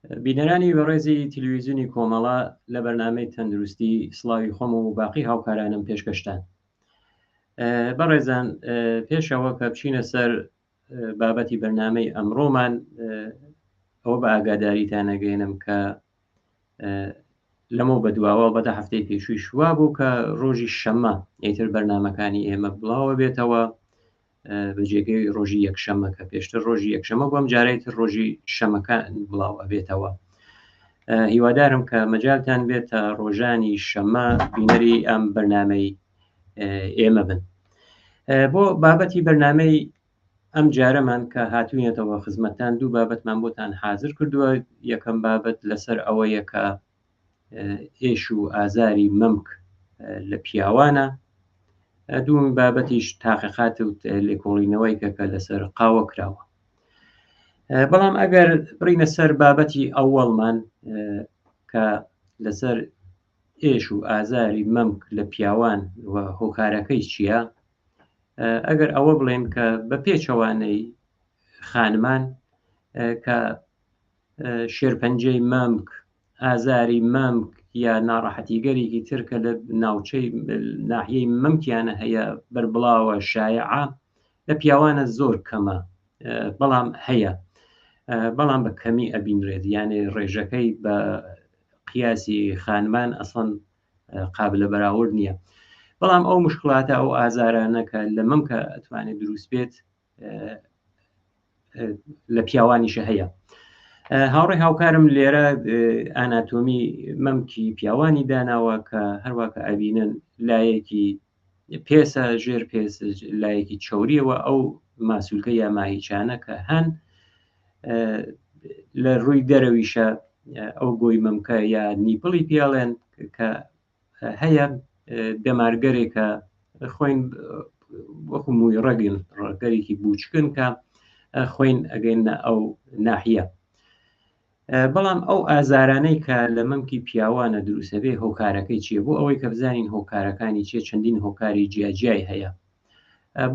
بینەرانی بەڕێزی تلویزیۆنی کۆمەڵە لە بەرنامەی تەندروستی سڵاوی خۆم و باقی هاوکارانم پێشکەشتان. بەڕێزان پێشەوە کە بچینە سەر بابەتی بەرنامەی ئەمڕۆمان ئەوە بە ئاگاداریتان ئەگەیەنم کە لەمەو بەدواوە بەدە هەفتەی پێشووی شوا بوو کە ڕۆژی شەممە ئیتر بەرنمەکانی ئێمە بڵاوە بێتەوە بە جێگەی ڕۆژی یەکشەممە کە پێشتر ڕۆژی یەکشەمە بۆم جارەی تر ڕۆژی شەمەکان بڵاو ئەبێتەوە هیوادارم کە مەجالتان بێت تا ڕۆژانی شەممە بینەری ئەم بەرنمەی ئێمە بن بۆ بابەتی بەرنمەی ئەم جارەمان کە هاتوینەتەوە خزمەتتان دوو بابەتمان بۆتان حاضر کردووە یەکەم بابەت لەسەر ئەوەیە کە ئێش و ئازاری مەمک لە پیاوانە دووم بابەتیش تاقیقات و لێکۆڵینەوەی کە کە لەسەر قاوە کراوە بەڵام ئەگەر بڕینە سەر بابەتی ئەوەڵمان کە لەسەر ئێش و ئازاری مەمک لە پیاوان و هۆکارەکەی چییە ئەگەر ئەوە بڵێن کە بە پێچەوانەی خانمان کە شێرپەنجەی مەمک ئازاری مەمک یا ناڕەحەتیگەرێکی تر کە لە ناوچەی ناحیەی مەمکیانە هەیە بەربڵاوە شایعە لە پیاوانە زۆر کەمە بەڵام هەیە بەڵام بە کەمی ئەبینرێت یانێ ڕێژەکەی بە قیاسی خانمان ئەسڵەن قابلە بەراورد نییە بەڵام ئەو مشکلاتە ئەو ئازارانە کە لە مەمکە ئەتوانێت دروست بێت لە پیاوانیشە هەیە هاوڕێ هاوکارم لێرە ئاناتۆمی مەمکی پیاوانی داناوە کە هەروواکە ئەبینن لایەکی پێسە ژێر پێس لایەکی چوریەوە ئەو ماسولکە یا ماهیچانە کە هەن لە ڕووی دەرەویشە ئەو گۆی مەمکە یا نیپڵی پێڵێن کە هەیە دەمارگەرێکە خۆین وەکو مووی ڕەگن ڕەگەرێکی بوچکن کە خوێن ئەگەینە ئەو ناحیە بەڵام ئەو ئازارانەی کە لە مەمکی پیاوانە دروستەبێ هۆکارەکەی چییە بۆ ئەوەی کە بزانین هۆکارەکانی چیە چەندین هۆکاری جیاجیای هەیە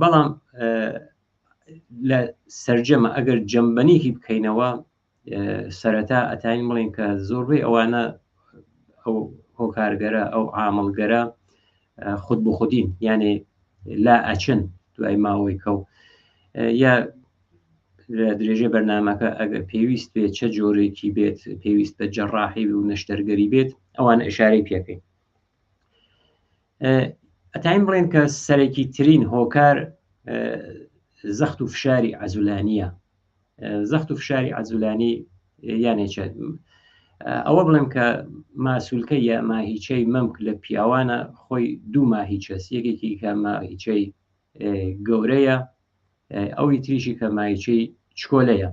بەڵام لە سرجەمە ئەگەر جەمبەنیکی بکەینەوە سەرەتا ئەتانین بڵێن کە زۆربەی ئەوانە ئەو هۆکارگەرە ئەو عامڵگەرە خود بخودین یانێ لا ئەچن دوای ماوەی کەو یا لە درێژەی بەرنمەکە ئەگەر پێویست بێت چە جۆرێکی بێت پێویست بە جەڕاحی و نەشتەرگەری بێت ئەوان ئشارەی پێکەین ئەتاین بڵێن کە سەرەکی ترین هۆکار زەخت و فشاری عزولانیە زەخت و فشاری عزولانی یانێ چ ئەوە بڵێم کە ماسولکە یا ماهیچەی مەمک لە پیاوانە خۆی دوو ماهیچەس یەکێکی کە ماهیچەی گەورەیە ئەوی تریشی کە مایچەی چکۆلەیە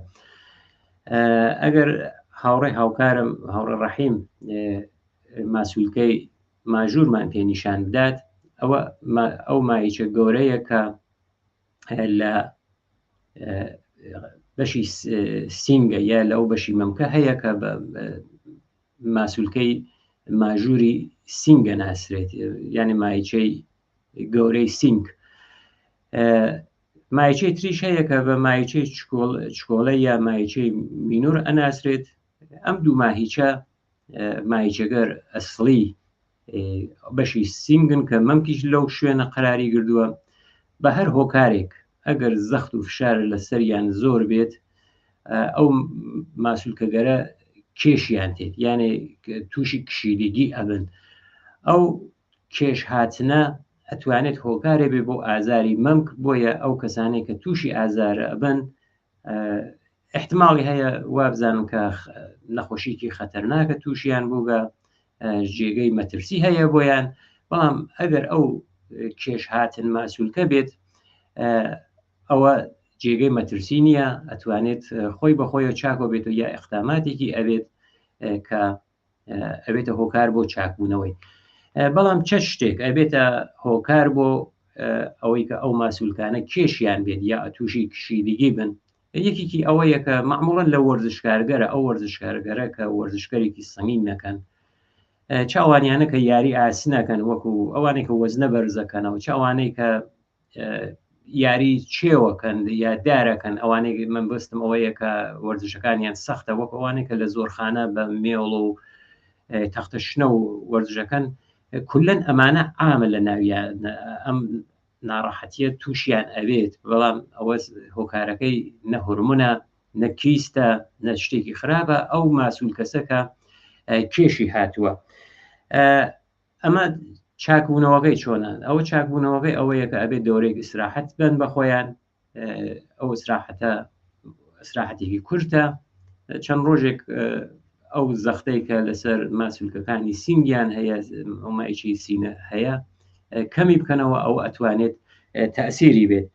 ئەگەر هاوڕێ هاوکارم هاوڕێ ڕەحیم ماسولکەی ماژوورمان پێ نیشان بدات ئەوە ئەو مایچە گەورەیە کە لە بەشی سینگە یا لەو بەشی مەمکە هەیە کە بە ماسولکەی ماژووری سینگە ناسرێت یعنی مایچەی گەورەی سینگ مایچەی تریش هەیە کە بە مایچەی چکۆڵە یا مایچەی مینور ئەناسرێت ئەم دوو ماهیچە مایچەگەر ئەسڵی بەشی سینگن کە مەمکیش لەو شوێنە قەراری گردووە بە هەر هۆکارێک ئەگەر زەخت و فشار لەسەریان زۆر بێت ئەو ماسولکەگەرە کێشیان تێت یانێ تووشی کشیدگی ئەبن ئەو کێش هاتنە ئەتوانێت هۆکارێ بێ بۆ ئازاری مەمک بۆیە ئەو کەسانەی کە تووشی ئازارە ئەبن احتماڵی هەیە وابزانن کە نەخۆشیکی خەتەرناکە تووشیان بووگە جێگەی مەترسی هەیە بۆیان بەڵام ئەگەر ئەو کێش هاتن ماسوولکە بێت ئەوە جێگەی مەترسی نییە ئەتوانێت خۆی بەخۆیە چاکۆ بێت و یا اقداماتێکی ئەبێت کە ئەبێتە هۆکار بۆ چاکبوونەوەی بەڵام چە شتێک ئەبێتە هۆکار بۆ ئەوەی کە ئەو ماسولکانە کێشیان بێت یا تووشی کشیدگی بن یەکێکی ئەوەیە کە معموڵەن لە وەرزشکارگەرە ئەو وەرزشکارگەرە کە وەرزشکەرێکی سەنگین نەکەن چاوانیانە کە یاری ئاسنەکەن وەکو ئەوانەی کە وەزنە بەرزەکەنەوە چاوانەی کە یاری چێوەکەن یا دارەکەن ئەوانەی من بستم ئەوەیە کە وەرزشەکانیان سەختە وەک ئەوانەی کە لە زۆرخانە بە مێڵ و تەختە شنە و وەرزشەکەن کولەن ئەمانە عامە لە ناویان ئەم ناڕەحەتیە تووشیان ئەبێت بەڵام ئەوە هۆکارەکەی نە هۆرمونە نە کیستە نە شتێکی خراپە ئەو ماسوول کەسەکە کێشی هاتووە. ئەمە چاکبوونەوەکەی چۆنە؟ ئەوە چاکبوونەوەکەی ئەوەیە کە ئەبێت دەورێک ئیسراحەت بن بە خۆیان ئەو ئیسراحەتە ئیسراحەتێکی کورتە چەند ڕۆژێک ئەو زەختەی کە لەسەر ماسولکەکانی سینگیان هەیە ئەومایکی سینە هەیە کەمی بکەنەوە ئەو ئەتوانێت تەسیری بێت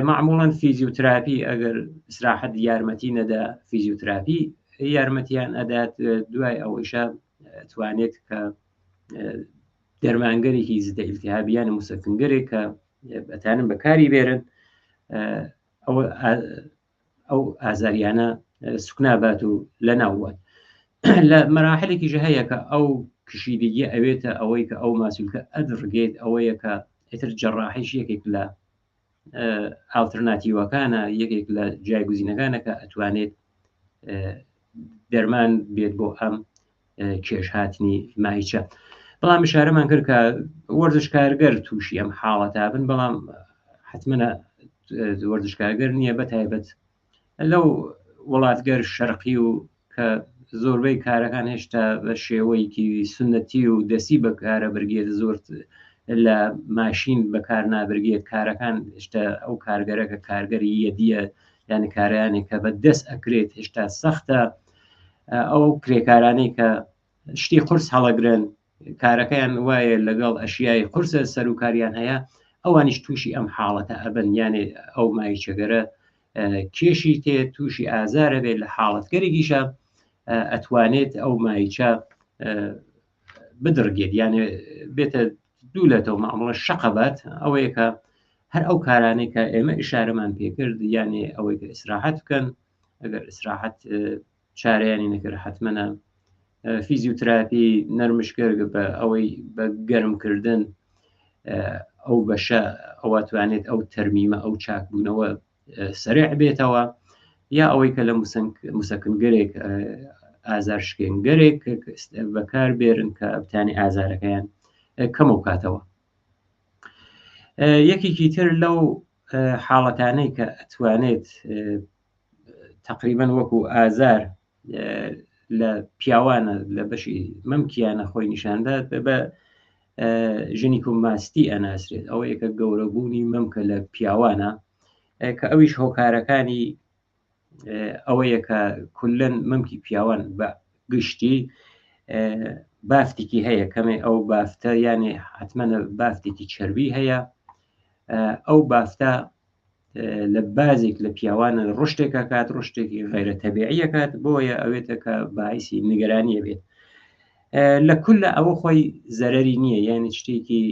معموڵەن فیزیوتراپی ئەگەر ئیسراحەت یارمەتی نەدا فیزیوتراپی یارمەتیان ئەدات دوای ئەوەیشە توانێت کە دەرمانگەرێکی زدە ئیلتهابیان مسەکنگەرێک کە بەتانن بەکاری بێرن ئەو ئەو ئازاریانە سوکنابات و لە ناوات لە مەراحلێکیش هەیە کە ئەو کشیدگیە ئەوێتە ئەوەی کە ئەو ماسولکە ئەدڕگێت ئەوەیە کە ئیتر جەڕاحیش یەکێک لە ئالترناتیوەکانە یەکێک لە جایگوزینەکانە کە ئەتوانێت دەرمان بێت بۆ ئەم کێشهاتنی مایچە بەڵام شارەمان کرد کە وەرزشکارگەر تووشی ئەم حاڵەتا بن بەڵام حتممە وەرزشکارگەر نییە بە تایبەت لەو وڵاتگەر شەرقی و کە زۆربەی کارەکان هێشتا بە شێوەیەکی سنەتی و دەسی بەکارە برگێت زۆر لە ماشین بەکار نابرگێت کارەکان هێشتا ئەو کارگەرە کە کارگەری یەدیە یعنی کارەیانێک کە بە دەست ئەکرێت هێشتا سەختە ئەو کرێکارانەی کە شتی قورس هەڵەگرن کارەکەیان وایە لەگەڵ ئەشیای قورسە سەرکاریان هەیە ئەوانیش تووشی ئەم حاڵەتە ئەبن یانێ ئەو مایچەگەرە کێشی تێ تووشی ئازارە بێت لە حاڵەتگەرێکیشە ئەتوانێت ئەو مایچە بدڕگێت یانێ بێتە دوو لەتەوە معامڵە شەقەبات ئەوەیە کە هەر ئەو کارانەی کە ئێمە ئشارەمان پێکرد یانێ ئەوەی کە ئیسراحەت بکەن ئەگەر ئیسراحەت چارەیانی نەکرد حتممەە فیزیوتراپی نەرمشکرد بە ئەوەی بە گەرمکردن ئەو بەشە ئەوە توانێت ئەو تەرمیمە ئەو چاکبوونەوە سەرع بێتەوە یا ئەوەی کە لە مسەکنگەرێک ئازار شکێنگەرێک بەکار بێرن کە بتانی ئازارەکەیان کەمەو کاتەوە یەکێکی تر لەو حاڵەتانەی کە ئەتوانێت تقریبا وەکو ئازار لە پیاوانە لە بەشی مەمکیانە خۆی نیشاندا بە ژنیکۆماستی ئەناسرێت ئەوەیە کە گەورەبوونی مەمکە لە پیاوانە کە ئەویش هۆکارەکانی ئەوەیە کە کولەن مەمکی پیاوان بە گشتی بافتێکی هەیە کەمێ ئەو بافتە یانێ حتممە بافتێکی چربی هەیە ئەو بافتە لە بازێک لە پیاوانە ڕشتێک ئەکات ڕشتێکی غیرە تەبیعیەکات بۆیە ئەوێتە کە باعیسی نیگەرانیە بێت لە کل ئەوە خۆی زەرری نییە یعنی شتێکی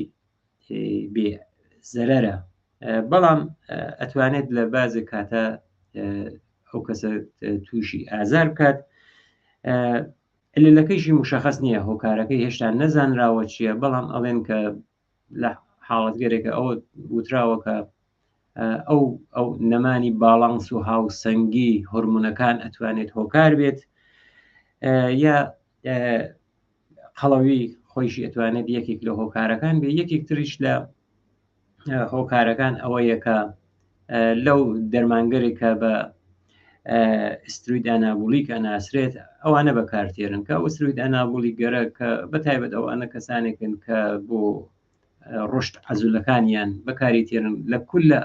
بێ زەرەرە بەڵام ئەتوانێت لە بازێک کاتە ئەو کەسە تووشی ئازار بکات لەکەیشی مشخص نییە هۆکارەکەی هێشتا نەزانراوە چییە بەڵام ئەڵێن کە لە حاڵەتگەرێکە ئەوە وتراوە کە ئەو ئەو نەمانی باڵانس و هاوسەنگی هۆرمونەکان ئەتوانێت هۆکار بێت یا قەڵەوی خۆیشی ئەتوانێت یەکێک لە هۆکارەکان بێ یەکێک تریش لە هۆکارەکان ئەوەیە کە لەو دەرمانگەرێک کە بە steroid anabolic ئەناسرێت ئەوانە بەکارتێرن کە ئەو steroid anabolic گەرە کە بە تایبەت ئەوانە کەسانێکن کە بۆ ڕشت عەزولەکانیان بەکاری تێرن لە کول لە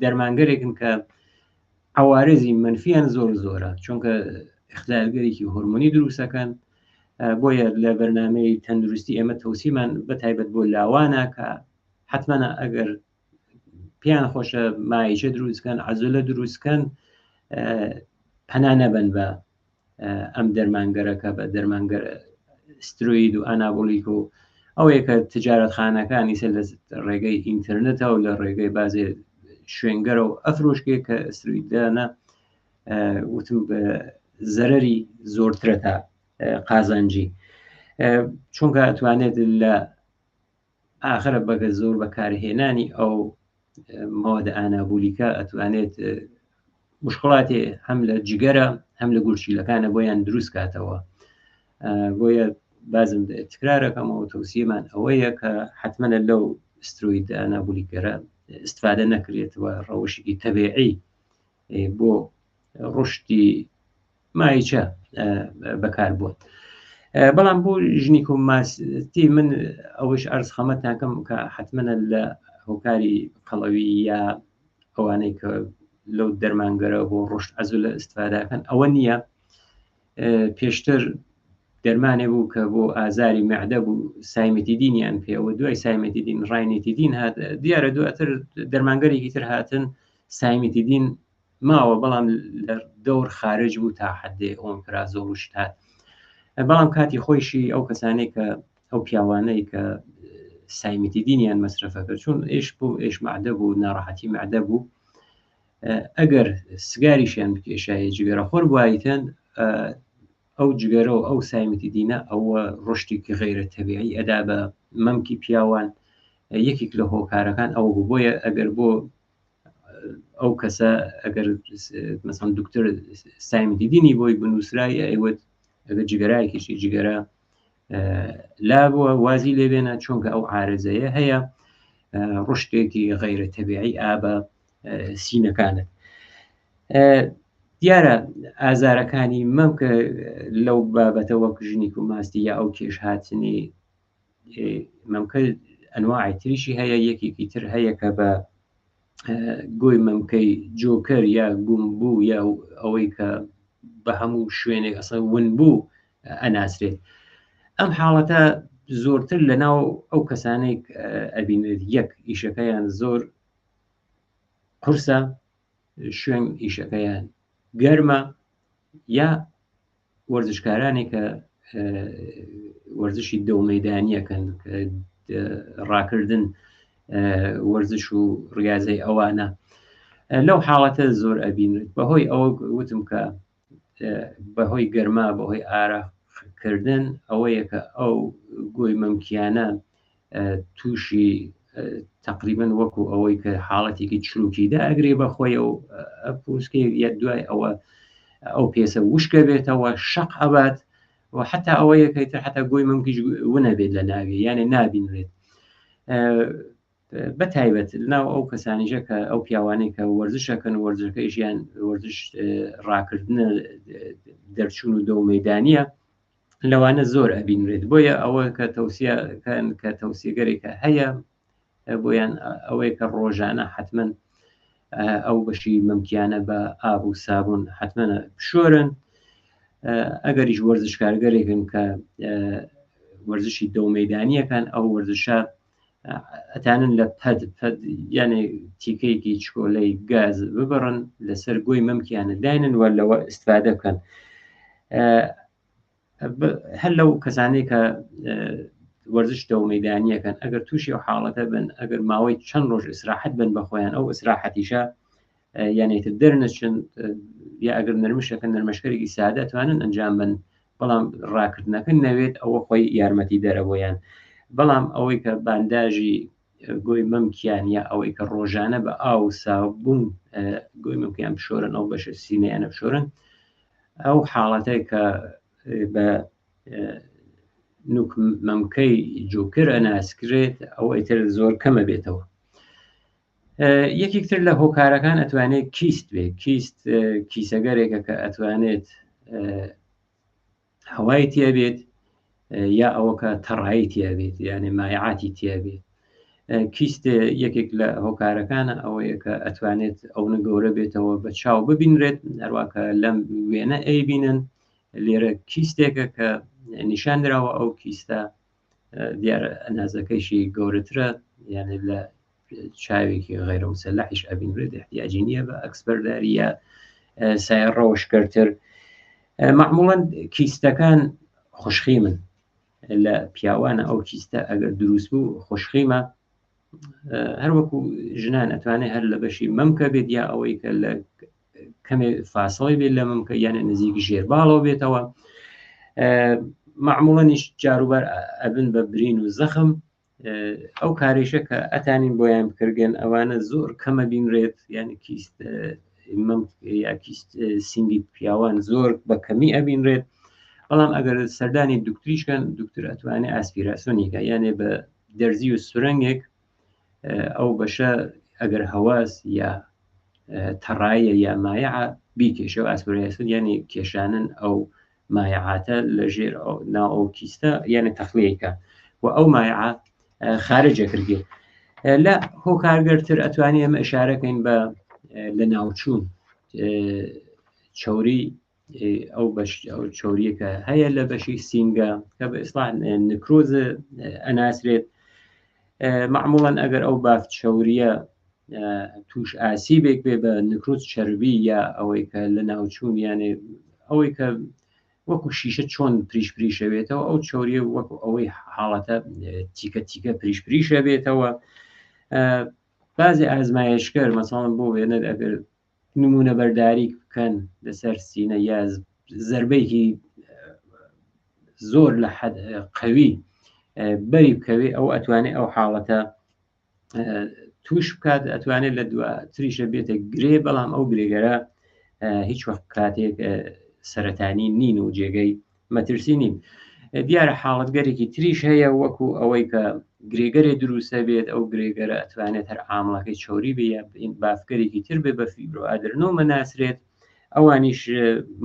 دەرمانگەرێکن کە عوارزی منفیان زۆر زۆرە چونکە اختلالگەرێکی هۆرمۆنی دروستەکەن بۆیە لە بەرنمەی تەندروستی ئێمە تەوسیمان بە تایبەت بۆ لاوانە کە حتمما ئەگەر پێیان خۆشە مایچە دروستکەن عەزلە دروستکەن پەنا نەبن بە ئەم دەرمانگەرەکە بە دەرمانگەر ستروید و ئەنابۆلیک و ئەوەیە کە تجارەتخانەکانی سەر لە ڕێگەی ئینتەرنێتە و لە ڕێگەی بازێ شوێنگەرە و ئەفرۆشکێ کە سترویدانە وتم زەرری زۆرترە تا قازانجی چونکە ئەتوانێت لە ئاخرە بەگە زۆر بەکارهێنانی ئەو. مەوادە ئانابولیکە ئەتوانێت مشکڵاتی هەم لە جگەرە هەم لە گورچیلەکانە بۆیان دروست کاتەوە. بۆیە بازم تکرارەکەمەوە تەوسیەمان ئەوەیە کە حتممە لەو سترۆید ئانابولیکەرە استفادە نەکرێت و ڕەوشی تەبیعی بۆ ڕشتی مایچە بەکار بووە. بەڵام بۆ ژنیکۆماستی من ئەوەش ئەرز خەمەتانکەم کە حتممە لە هۆکاری قەڵەوی یا ئەوانەی کە لەو دەرمانگەرە بۆ ڕشت ئەزو لە ئیسفادەکەن ئەوە نییە. پێشتر دەرمانێ بوو کە بۆ ئازاری معدە بوو سایمەتیدینیان پێوە، دوای سایمەتیدین ڕاینێتیدین هات، دیارە دواتر دەرمانگەرێکی تر هاتن سایمەتیدین ماوە بەڵام لە دەور خارج بوو تا حدێ ئۆمپرازۆڵ و شت هات. بەڵام کاتی خۆیشی ئەو کەسانەی کە ئەو پیاوانەی کە سایمەتیدینیان مەسرەفە کرد چون ئێش بوو ئێش معدە بوو ناڕەحەتی معدە بوو، ئەگەر سگاریشیان بکێشایە جگەرە خۆر بوایتن ئەو جگەرە و ئەو سایمەتیدینە ئەوە ڕشتێکی غەیرە تەبیعی ئەدا بە مەمکی پیاوان. یەکێک لە هۆکارەکان ئەوە بوو. بۆیە ئەگەر بۆ ئەو کەسە ئەگەر مەسەڵەن دکتۆر سایمەتیدینی بۆی بنووسرای ئەیوت ئەگەر جگەرایەکیشی جگەرە لا بووە وازی لێبێنە، چونکە ئەو عارەزەیە هەیە ڕشتێکی غەیرە تەبیعی ئابە سینەکانت. دیارە ئازارەکانی مەمکە لەو بابەتە وەک ژنیک و ماستی یا ئەو کێش هاتنی مەمکە ئەنواعی تریشی هەیە. یەکێکی تر هەیە کە بە گۆی مەمکەی جۆکەر یا گومبوو یا ئەوەی کە بە هەموو شوێنێک ئەسە ون بوو ئەناسرێت. ئەم حاڵەتە زۆرتر لە ناو ئەو کەسانێک ئەبینرێت یەک ئیشەکەیان زۆر قورسە، شوێن ئیشەکەیان گەرمە، یا وەرزشکارانێک کە وەرزشی دەومەدانیەکەن ڕاکردن وەرزش و ڕاضەی ئەوانە لەو حاڵەتە زۆر ئەبینرێت. بەهۆی ئەوە وتم کە بەهۆی گەرما بەهۆی ئارەقکردن ئەوەیە کە ئەو گۆی مەمکیانە تووشی تقریبا وەکو ئەوەی کە حاڵەتێکی چروکیدا ئەگرێ بە خۆی و پوسکەی یە دوای ئەوە ئەو پێسە وشکە بێتەوە شەق ئەبات و حتا ئەوەیە کە تر حتا گۆی مەمکیش ونەبێت لە ناوی، یانێ نابینرێت. بە تایبەت ناو ئەو کەسانیشە کە ئەو پیاوانەی کە وەرزشەکەن وەرزشەکەیشیان وەرزش ڕاکردنە دەرچوون و دەومەدانیە لەوانە زۆر ئەبینرێت. بۆیە ئەوە کە تەوسیەکەن کە تەوسیەگەرێکە هەیە بۆیان ئەوەیە کە ڕۆژانە حتمما ئەو بەشی مەمکیانە بە ئاب و سابوون حتمما بشۆرن. ئەگەریش وەرزشکارگەرێکن کە وەرزشی دەومەدانیەکان ئەو وەرزشە ئەتانن لە پەد پەد یانێ تیکەیەکی چکۆلەی گاز ببڕن لەسەر گۆی مەمکیانە داینن و لەوە استفادە بکەن. هەر لەو کەسانەی کە وەرزش دەومەدانیەکەن ئەگەر تووشی ئەو حاڵەتە بن، ئەگەر ماوەی چەند ڕۆژ ئیسراحەت بن بە خۆیان، ئەو ئیسراحەتیشە یانێتر دەرنەچن، یا ئەگەر نەرمشەکە نەرمەشکەرێکی سادە توانن ئەنجام بن، بەڵام ڕاکردنەکە نەوێت ئەوە خۆی یارمەتی دەرە بۆیان. بەڵام ئەوەی کە بانداژی گۆی مەمکیان یا ئەوەی کە ڕۆژانە بە ئاو و سابوون گۆی مەمکیان بشۆرن، ئەو بەشە سینەیانە بشۆرن، ئەو حاڵەتەی کە بە نوک مەمکەی جۆکر ئەناسکرێت ئەو ئیتر زۆر کەمە بێتەوە. یەکێک تر لە هۆکارەکان ئەتوانێت کیست بێت. کیست کیسەگەرێکە کە ئەتوانێت هەوای تیا بێت یا ئەوە کە تەڕایی تیا بێت، یعنی مایعاتی تیا بێت. کیست یەکێک لە هۆکارەکانە ئەوەیە کە ئەتوانێت ئەوە گەورە بێتەوە بە چاو ببینرێت، هەروواکە لەم وێنە ئەیبینن لێرە کیستێکە کە نیشان دراوە. ئەو کیستە دیارە ئەنازەکەیشی گەورەترە، یعنی لە چاوێکی غەیرە مسەلحیش ئەبینرێت، احتیاجی نییە بە ئەکسپەرداری یا سایە ڕەوشکەرتر. معموڵەن کیستەکان خوشخیمن لە پیاوانە، ئەو کیستە ئەگەر دروست بوو خوشخیمە. هەروەکو ژنان ئەتوانێت هەر لە بەشی مەمکە بێت یا ئەوەی کە لە کەمێ فاسڵی بێت لە مەمکە، یانە نزیک ژێر باڵەوە بێتەوە. معموڵەنیش جاروبار ئەبن بە برین و زەخم. ئەو کاریشە کە ئەتانین بۆیان بکردگەن ئەوانە زۆر کەمە بینرێت یعنی کیست یا کیست سینگی پیاوان زۆر بە کەمی ئەبینرێت بەڵام ئەگەر سەردانی دکتریشکەن دکتر ئەتوانێت ئاسپیراسۆنیکە یانێ بە دەرزی و سورەنگێک ئەو بەشە ئەگەر هەواس یا تەڕایە یا مایع بیکێشە و ئاسپیراسۆن یعنی کێشانن ئەو مایعاتە لە ژێر ناو ئەو کیستە یعنی تەخلیەکە و ئەو مایعە خارجە کردێ لە هۆکارگەرتر ئەتوانێ ئەمە ئشارەکەین بە لە ناوچوون چوری ئەو بەش ئەو چوریەکە هەیە لە بەشی سینگە کە بە ئیسلاح نکرۆز ئەناسرێت معموڵەن ئەگەر ئەو بافت چوریە توش ئاسیبێک بێ بە نکروت چربی یا ئەوەی کە لە ناوچوون یانێ ئەوەی کە وەکو شیشە چۆن پریش پریشەوێتەوە ئەو چۆریە وەکو ئەوەی حاڵەتە تیکە تیکە پریش پریشە بێتەوە بازی ئازمایشکەر مەساڵم بۆ وێنەر ئەگەر نمونە بەرداری بکەن لەسەر سینە یا زربەیەکی زۆر لە حەد قەوی بەری بکەوێ ئەو ئەتوانێت ئەو حاڵەتە توش بکات ئەتوانێت لە دواتریشە بێتە گرێ بەڵام ئەو گرێگەرە هیچ وەخت کاتێک سەتانی نین و جێگەی مەترسی نین دیارە حاڵەتگەرێکی تریش هەیە وەکو ئەوەی کە گرێگەرێ دروستە بێت ئەو گرێگەرە ئەتوانێت هەر عامڵەکەی چۆری بێ یا بافگەرێکی تر بێ بە فیبرۆ ئادرنۆمە ناسرێت ئەوانیش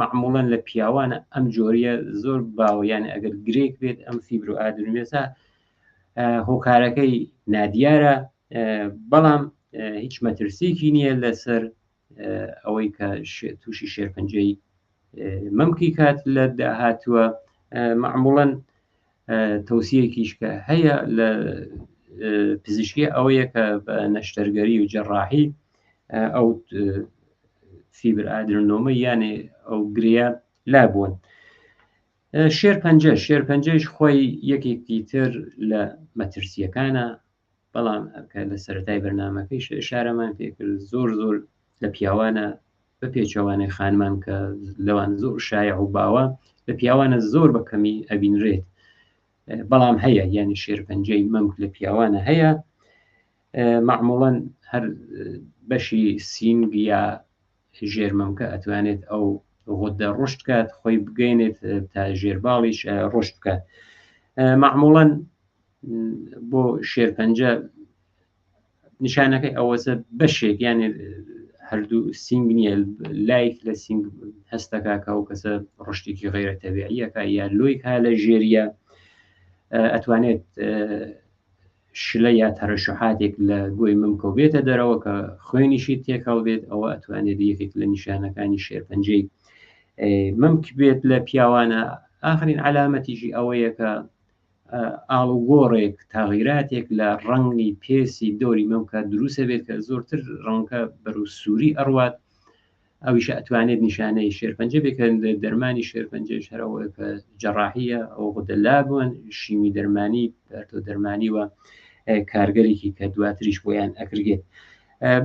معموڵەن لە پیاوانە ئەم جۆریە زۆر باوە یان ئەگەر گرێک بێت ئەم فیبرۆ ئادرنوێسا هۆکارەکەی نادیارە بەڵام هیچ مەترسیکی نییە لەسەر ئەوەی کە تووشی شێرپەنجەی مەمکی کات لە داهاتووە معموڵەن تەوسیەکیش کە هەیە لە پزیشکی ئەوەیە کە بە نەشتەرگەری و جەڕاحی ئەو فیبر ئادرنۆمە یانێ ئەو گرەیە لا بوون شێرپەنجە، شێرپەنجەیش خۆی یەکێکی تر لە مەترسییەکانە، بەڵام کە لە سەرەتای بەرنامەکەیش ئشارەمان پێکرد زۆر زۆر لە پیاوانە بە پێچەوانەی خانمان کە لەوان زۆر شایع و باوە لە پیاوانە زۆر بە کەمی ئەبینرێت بەڵام هەیە یعنی شێرپەنجەی مەمک لە پیاوانە هەیە معموڵەن هەر بەشی سینگ یا ژێرمەمکە ئەتوانێت ئەو غودە ڕشت بکات خۆی بگەینێت تا ژێرباڵیش ڕشت بکات معموڵەن بۆ شێرپەنجە نیشانەکەی ئەوەسە بەشێک یانێ هەردوو سینگ نییە لایک لە سینگ هەستەکە کە ئەو کەسە ڕشتێکی غیرە تەبیعیەکە یا لۆی کا لە ژێریە ئەتوانێت شلە یا تەرەشوحاتێک لە گۆی مەمکەوە بێتە دەرەوە کە خوێنیشی تێکەڵ بێت ئەوە ئەتوانێت یەکێک لە نیشانەکانی شێرپەنجەی مەمک بێت لە پیاوانە ئاخرین علامەتیشی ئەوەیە کە ئاڵوگۆڕێک تاغیراتێک لە ڕەنگی پێسی دەوری مەمکە دروستە بێت کە زۆرتر ڕەنگە بەرەو سووری ئەڕوات ئەویشە ئەتوانێت نیشانەی شێرپەنجە بێت کە دەرمانی شێرپەنجەش هەرەوەی کە جەڕاحیە ئەو غدە بوون شیمی دەرمانی پەرتۆ دەرمانی و کارگەرێکی کە دواتریش بۆیان ئەکرگێت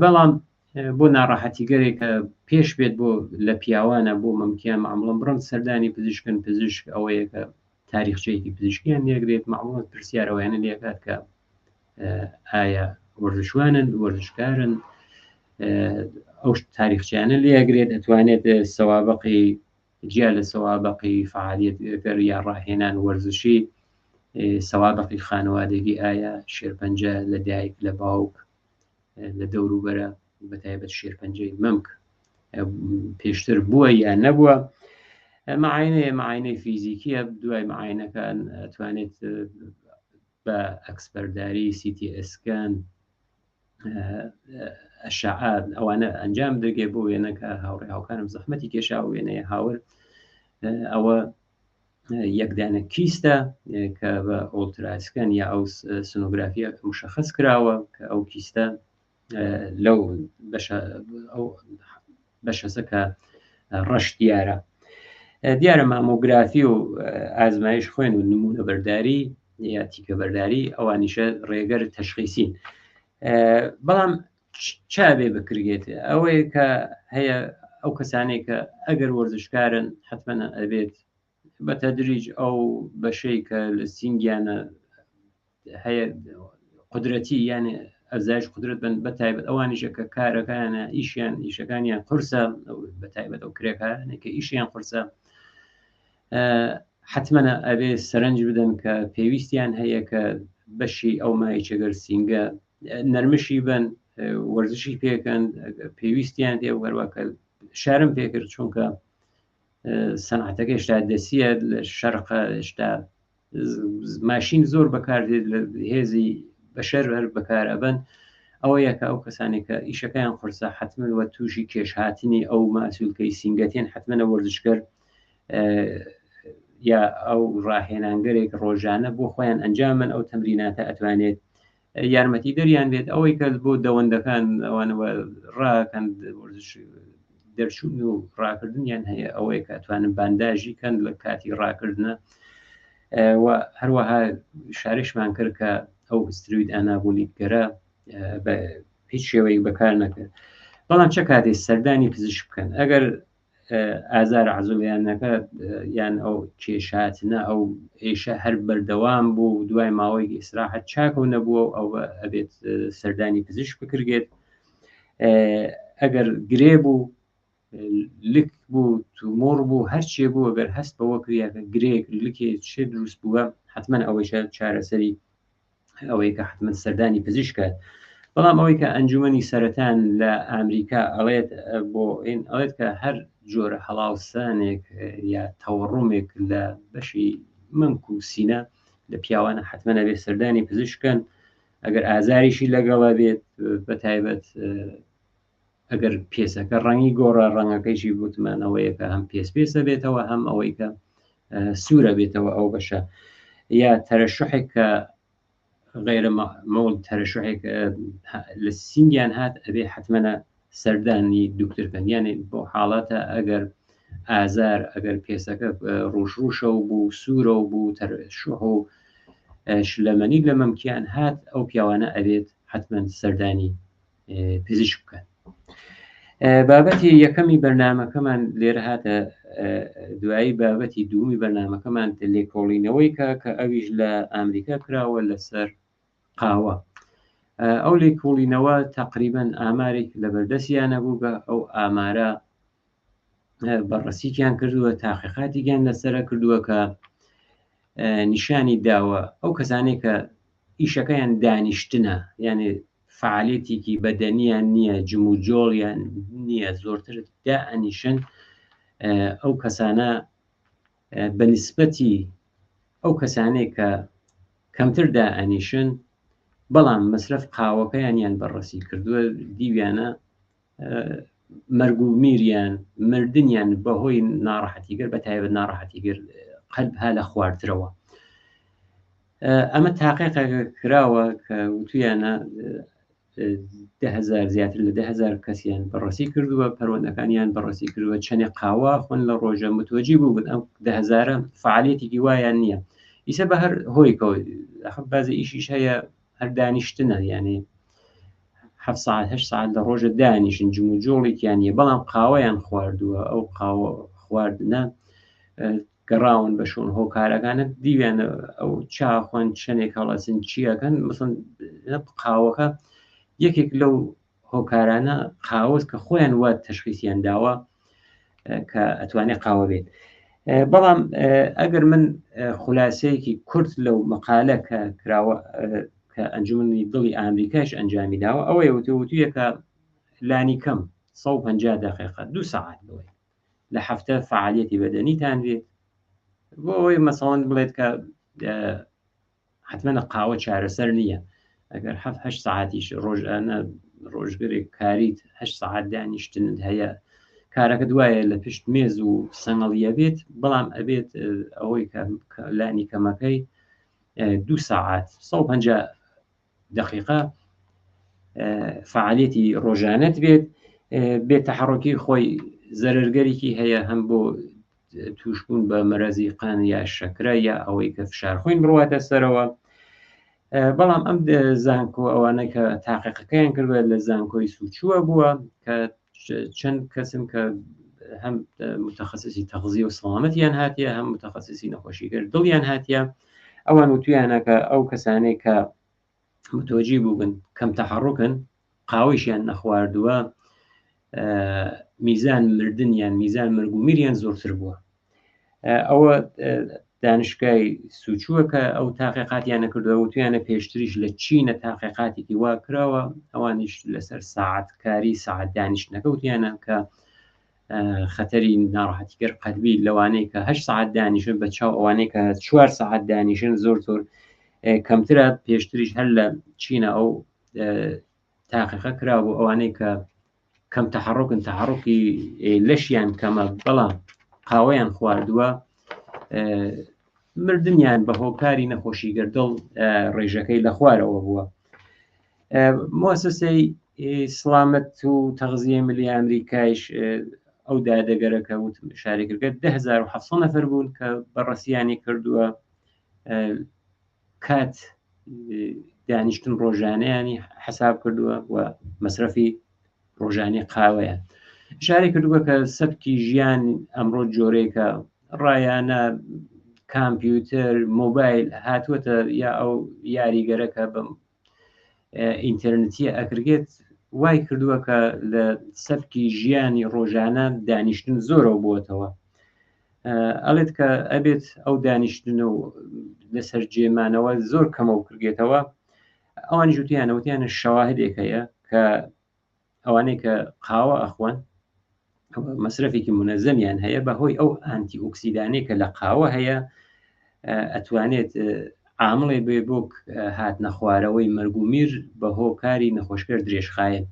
بەڵام بۆ ناڕەحەتیگەرێک کە پێش بێت بۆ لە پیاوانە بۆ مەمکیان معامڵم بڕم سەردانی پزیشکن پزیشک ئەوەیە کە تاریخچەیەکی پزیشکیان لێگرێت معموڵەت پرسیارەوەیانە لێکات کە ئایا وەرزشوانن وەرزشکارن ئەو تاریخچیانە لێگرێت ئەتوانێت سەوابقی جیا لە سەوابقی فعالیت گەر یا ڕاهێنان وەرزشی سەوابقی خانەوادەگی ئایا شێرپەنجە لە دایک لە باوک لە دەوروبەرە بە تایبەت شێرپەنجەی مەمک پێشتر بووە یا نەبووە معاینەیە معاینەی فیزیکیە دوای معاینەکان ئەتوانێت بە ئەکسپەرداری سیتی ئەسکان ئەشعات ئەوانە ئەنجام دەگێ بۆ وێنەکە هاوڕێ هاوکارم زەحمەتی کێشا وێنەیە هاور ئەوە یەکدانە کیستە کە بە ئۆلتراسکەن یا ئەو سنۆگرافیە مشخص کراوە کە ئەو کیستە لەو بەشە ئەو بەشەسە کە ڕەش دیارە دیارە مامۆگرافی و ئازمایش خوێن و نمونە بەرداری یا تیکە بەرداری ئەوانیشە ڕێگەر تەشخیسین بەڵام چابێ بکرێت ئەوەیە کە هەیە ئەو کەسانێک کە ئەگەر وەرزشکارن حتمما ئەبێت بە تەدریج ئەو بەشەی کە لە سینگیانە. هەیە قدرەتی یانێ ئەزایش قدرەت بن بە تایبەت ئەوانیشە کە کارەکانە ئیشیان ئیشەکانیان قورسە بە تایبەت ئەو کرێکارانە کە ئیشیان قورسە حتممە ئەبێ سەرنج بدەن کە پێویستیان هەیە کە بەشی ئەو مایچەگەر سینگە نەرمشی بن وەرزشی پێکەن پێویستیان پێ وەروە کە شارم پێکرد چونکە سەنعەتەکە هێشتا دەسیە لە شەرقە هێشتا ماشین زۆر بەکاردێت لە هێزی بەشەر هەر بەکار ئەبن ئەوە یەکە ئەو کەسانێک کە ئیشەکەیان قورسە حتمما وە تووشی کێشهاتنی ئەو ماسوولکەی سینگەتێن حتممە وەرزشکەر یا ئەو ڕاهێنانگەرێک ڕۆژانە بۆ خۆیان ئەنجامن ئەو تەمریناتە ئەتوانێت یارمەتی دەریان بێت ئەوەی کە بۆ دەوەندەکان ئەوانەوە ڕاکەن وەرزش دەرچوون و ڕاکردنیان هەیە ئەوەیە کە ئەتوانن بانداژی کەن لە کاتی ڕاکردنە و هەروەها شارشمان کرد کە ئەو ستروید ئانابولیکگەرە بە هیچ شێوەیەک بەکار نەکرد بەڵام چە کاتێ سەردانی پزیشک بکەن ئەگەر ئازار عزولیانەکە یان ئەو کێشاتنە ئەو ئێشە هەر بەردەوام بوو دوای ماوەی ئیسراحەت چاکەوە نەبووە و ئەو ئەبێت سەردانی پزیشک بکرێت ئەگەر گرێ بوو لک بوو تومۆڕ بوو هەرچێ بوو ئەگەر هەست بەوە کریاکە گرێک لکێ چێ دروست بووە حتمما ئەوەیشە چارەسەری ئەوەی کە حتمما سەردانی پزیشکات بەڵام ئەوەی کە ئەنجومنی سەرەتان لە ئەمریکا ئەڵێت بۆ ئین ئەڵێت کە هەر جۆرە هەڵاوسانێک یا تەوەڕومێک لە بەشی مەمک و سینە لە پیاوانە حتمما ئەبێ سەردانی پزیشکەن ئەگەر ئازاریشی لەگەڵە بێت بە تایبەت ئەگەر پێسەکە ڕەنگی گۆڕا ڕەنگەکەیشی بوتمان ئەوەیە کە هەم پێس پێسە بێتەوە هەم ئەوەی کە سوورە بێتەوە ئەو بەشە یا تەرەشحێک کە غیرە مەول تەرەشحێک لە سینگیان هات ئەبێ حتممەە سەردانی دکتر بکەن یانێ بۆ حاڵەتە ئەگەر ئازار ئەگەر پێسەکە ڕوش ڕوشە و بوو سوورە و بوو تەرشح و شلەمەنی لە مەمکیان هات ئەو پیاوانە ئەبێت حتمما سەردانی پزیشک بکەن بابەتی یەکەمی بەرنمەکەمان لێرە هاتە دوایی بابەتی دوومی بەرنمەکەمان لێکۆڵینەوەی کە کە ئەویش لە ئەمریکا کراوە لەسەر قاوە ئەو لێکۆڵینەوە تقریبا ئامارێک لە بەردەستیانە بوو بە ئەو ئامارە بەڕەسیکیان کردووە تاقیقاتیان لەسرە کردووە کە نیشانی داوە ئەو کەسانێک کە ئیشەکەیان دانیشتنە یعنی فعالێتێکی بەدەنیان نییە جموجۆڵیان نییە زۆرتر دائەنیشن ئەو کەسانە بە نسبەتی ئەو کەسانەی کە کەمتر دائەنیشن بەڵام مەسرەف قاوەکەیانیان بەڕەسی کردووە دیویانە مەرگ و میریان مردنیان بەهۆی ناڕەحەتیگر بە تایبەت ناڕەحەتیگر قەلب ها لە خوارترەوە ئەمە تاقیقێک کراوە کە وتویانە دههزار زیاتر لە دههزار کەسیان بەڕەسی کردووە پەروەندەکانیان بەڕەسی کردووە چەندێک قاوە خۆن لە ڕۆژە متوەجی بوون ئەم دههزارە فعالەتێکی وایان نییە ئیسە بە هەر هۆیکەوە بازی ئیشیش هەیە هەر دانیشتنە یعنی ه ساعت هه ساعت لە ڕۆژە دانیشن جم و جۆڵێکیان نیە بەڵام قاوەیان خواردووە ئەو قاوە خواردنە گەڕاون بە شوون هۆکارەکانە دیویانە ئەو چاخۆن چەندێک هەڵەسن چیەکەن مثلەن قاوەکە یەکێک لەو هۆکارانە قاوەس کە خۆیان وا تەشخیسیان داوە کە ئەتوانێت قاوە بێت بەڵام ئەگەر من خولاسەیەکی کورت لەو مقالە کە کراوە کە ئەنجومنی دڵی ئەمریکاش ئەنجامی داوە ئەوەیە وتویە کە لانی کەم 150 دقیقە دو ساعت بڵێ لە هەفتە فعالیەتی بەدەنیتان بێت بۆ ئەوەی مەسەڵەن بڵێت کە حتممە قاوە چارەسەر نییە ئەگەر هه ساعتیش ڕۆژانە ڕۆژگرێک کاریت هه ساعت دانیشتنت هەیە کارەکە دوایە لە پشت مێز و سەنگەڵیە بێت بەڵام ئەبێت ئەوەی کە لانی کەمەکەی دو ساعت 150 دقیقە فعالیەتی ڕۆژانەت بێت بێ تەحڕکی خۆی زەرەرگەرێکی هەیە هەم بۆ توشبوون بە مەرەزی قان یا شەکرە یا ئەوەی کە فشار خوین بڕواتە سەرەوە بەڵام ئەم زانکۆ ئەوانە کە تاقیقەکەیان کردوە لە زانکۆی سوچووە بووە کە چەند کەسن کە هەم متخصصی تەغزی و سەڵامەتیان هاتیە هەم متخصصی نەخۆشیگەر دڵیان هاتیە. ئەوان وتویانە کە ئەو کەسانەی کە متوەجی بووبن کەم تەحەڕوکن قاوەیشیان نەخواردووە میزان مردنیان میزان مرگ و میریان زۆرتر بووە. ئەوە دانشگای سوچووە کە ئەو تاقیقاتیان نەکردووە وتویانە پێشتریش لە چینە تاقیقاتێکی وا کراوە ئەوانیش لەسەر ساعتکاری ساعت دانیشتنەکە وتیانە کە خەتەری ناڕەحەتیکەر قەلبی لەوانەیە کە هەشت ساعت دانیشن بە چاو ئەوانەی کە چوار ساعت دانیشن زۆر زۆر کەمترە. پێشتریش هەر لە چینە ئەو تاقیقە کرابوو ئەوانەی کە کەم تەحڕکن تەحڕکی لەشیان کەمە بەڵام قاوەیان خواردووە مردنیان بە هۆکاری نەخۆشی گەردڵ ڕێژەکەی لە خوارەوە بووە. موسسەی سڵامەت و تەغزیە ملی ئەمریکایش ئەو دادەگەرە کە وتم شاری کردگە 10700 نەفەر بوون کە بەڕەسیانی کردووە کات دانیشتن ڕۆژانەیانی حساب کردووە و مەسرەفی ڕۆژانی قاوەیە شاری کردووە کە سەبکی ژیان ئەمڕۆ جۆرێکە ڕایانە کامپیوتەر مۆبایل هاتووەتە یا ئەو یاریگەرە کە بەم ئینتەرنتیە ئەکرگێت وای کردووە کە لە سەبکی ژیانی ڕۆژانە دانیشتن زۆرەوە بووەتەوە. ئەڵێت کە ئەبێت ئەو دانیشتن و لەسەر جێمانەوە زۆر کەمەوە کردێتەوە. ئەوان جوتیانە وتیانە شەواهدێک هەیە کە ئەوانەی کە قاوە ئەخۆن مەسرەفێکی منەزەمیان هەیە بە هۆی ئەو ئانتی ئۆکسیدانەی کە لە قاوە هەیە ئەتوانێت عامڵێ بێ بۆ هاتنە خوارەوەی مەرگومیر بە هۆکاری نەخۆشکەر درێژخایەن.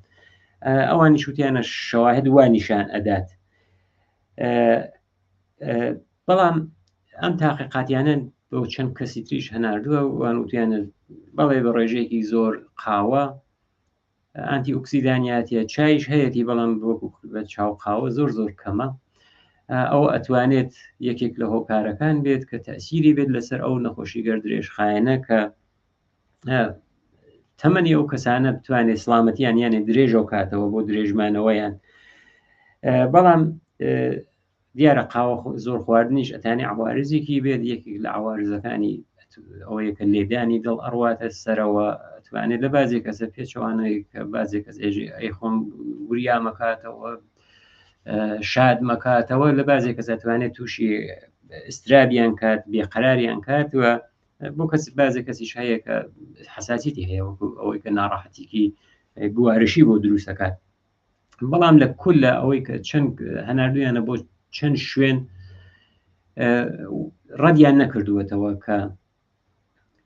ئەوانی شوتیانە شەواهد وا نیشان ئەدات. بەڵام ئەم تاقیقاتیانە بۆ چەند کەسی تریش هەناردووە وان وتیانە بەڵێ بە ڕێژەیەکی زۆر قاوە ئانتی ئۆکسیدانیاتە چایش هەیەی بەڵام وەکو بە چاو قاوە زۆر زۆر کەمە. ئەو ئەتوانێت یەکێک لە هۆکارەکان بێت کە تەسیری بێت لەسەر ئەو نەخۆشی گەر درێژخایەنە کە تەمەنی ئەو کەسانە بتوانێت سلامەتیان یانێ درێژەو کاتەوە بۆ درێژمانەوەیان. بەڵام دیارە قاوە زۆر خواردنیش ئەتانی عوارزێکی بێت، یەکێک لە عوارزەکانی ئەوەیە کە لێدانی دڵ ئەڕواتە سەرەوە، توانێت لە بازێک کەسە پێچەوانەی کە بازێک کەس ئێژێ ئەی خۆم وریامەکاتەوە شاد مەکاتەوە، لە بازێک کەس ئەتوانێت تووشی ئسترابیان کات، بێقەراریان کات و بۆ کەس بازێک کەسیش هەیە کە حساسیتی هەیە وەکو ئەوەی کە ناڕەحەتیکی گوارشی بۆ دروست دەکات. بەڵام لە کولە ئەوەی کە چەند هەناردویانە بۆ چەند شوێن ڕەدیان نەکردووەتەوە کە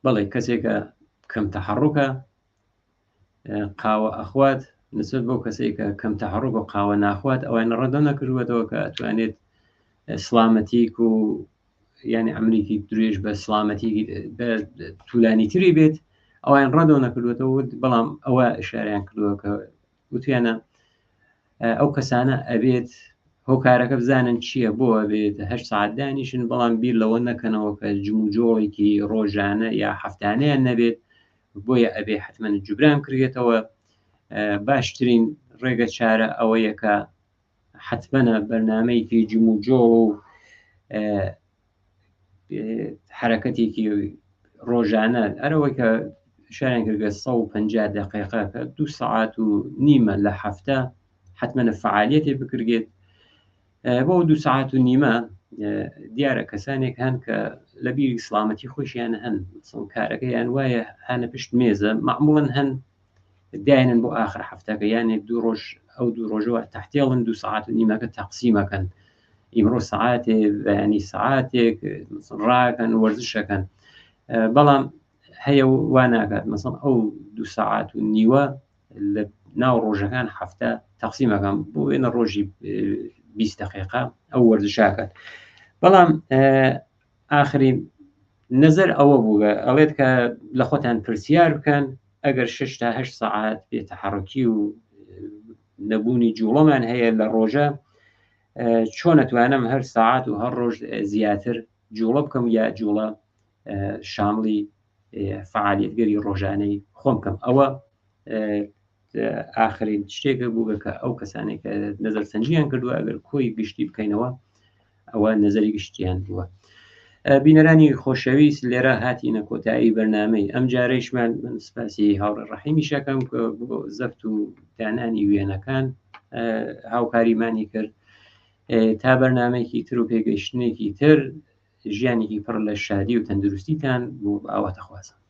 بەڵێ کەسێکە کەم تەحڕکە قاوە ئەخوات نسبەت بەو کەسێک کە کەم تەحڕک و قاوە ناخوات، ئەوان ڕەدە نەکردووەتەوە کە ئەتوانێت سلامەتیک و یعنی ئەمریکی درێژ بە سلامەتی تولانی تری بێت، ئەوان ڕەدەوە نەکردوێتەوە. بەڵام ئەوە شاریان کردووە کە وتویانە ئەو کەسانە ئەبێت هۆکارەکە بزانن چییە بۆ ئەبێت هەشت ساعت دانیشن، بەڵام بیر لەوە نەکەنەوە کە جموجۆڵێکی ڕۆژانە یا هەفتانەیان نەبێت، بۆیە ئەبێ حتمما جوبران کرێتەوە. باشترین ڕێگە چارە ئەوەیە کە حتممەە بەرنمەیەکی جموجۆڵ و حرەکەتێکی ڕۆژانە ئەرەوەی کە شاریان کردگە 150 دقیقە کە دو سەعات و نیمە لە هەفتە حتممە فعالیەتێ بکرێت بۆ دو سەعات و نیمە. دیارە کەسانێک هەن کە لە بیری سلامەتی خۆشیان هەن کارەکەیان وایە هەنە پشت مێزە، معموڵن هەن داینن بۆ آخر هەفتەکە، یانێ دوو ڕۆژ ئەو دوو ڕۆژەوە تەحتێڵن دو سەعات و نیمەکە تەقسیمەکەن، ئیمڕۆ سەعاتێ بەیانی سەعاتێک ڕاکەن وەرزشەکەن. بەڵام هەیە وا ناکات، مەسەڵ ئەو دو سەعات و نیوە لە ناو ڕۆژەکان هەفتە تەقسیمەکەم بۆ وێنە ڕۆژی 20 دقیقە ئەو وەرزشاکات. بەڵام ئاخرین نظر ئەوە بوو ئەڵێت کە لە خۆتان پرسیار بکەن ئەگەر 6 تا 8 سەعات بێتەحڕکی و نەبوونی جوڵەمان هەیە لە ڕۆژە، چۆن ئەتوانم هەر ساعت و هەر ڕۆژ زیاتر جوڵە بکەم یا جوڵە شامڵی فعالیتگەری ڕۆژانەی خۆم بکەم. ئەوە ئاخرین شتێکە بوو کە ئەو کەسانێک کە نەزەرسەنجیان کردووە ئەگەر کۆی گشتی بکەینەوە ئەوە نەزەری گشتیان بووە. بینەرانی خۆشەویست لێرە هاتینە کۆتایی بەرنامەی ئەم جارەیشمان. من سپاسی هاوڕێ ڕەحیمی شەکەم کە بۆ زەفت و دانانی وێنەکان هاوکاریمانی کرد. تا بەرنمەیەکی تر و پێگەیشتنێکی تر، ژیانێکی پڕ لە شادی و تەندروستیتان بۆ ئاواتەخوازم.